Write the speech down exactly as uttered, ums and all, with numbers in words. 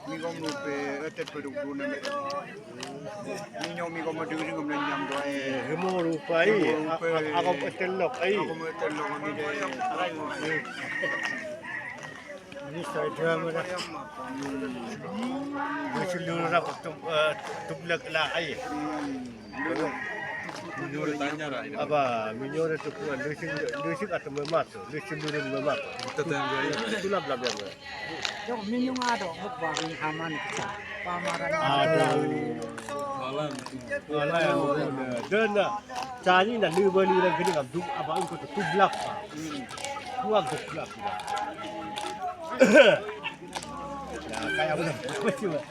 Migom rupe, etet peduk dune me. Minyo migom duri ngom nyam doai. Hemo rupai. Hemo rupai. Agom etelok ai. Agom etelok ami de. Ini saya dia mana? Lucu lura tum, eh, tublak la ai. Aba, minyore tu kua, lucu, lucu atau memato, lucu lura memato. Tulap lap lap. Jok minyung ado, ngok baring haman kita. Pamaran. Aduh. Malam. Malam. Dena, cani na lura lura gini ngam duk, aba engko tu tublak. Kuak duk kuak. Ya, kayak apa? Apa sih, Pak?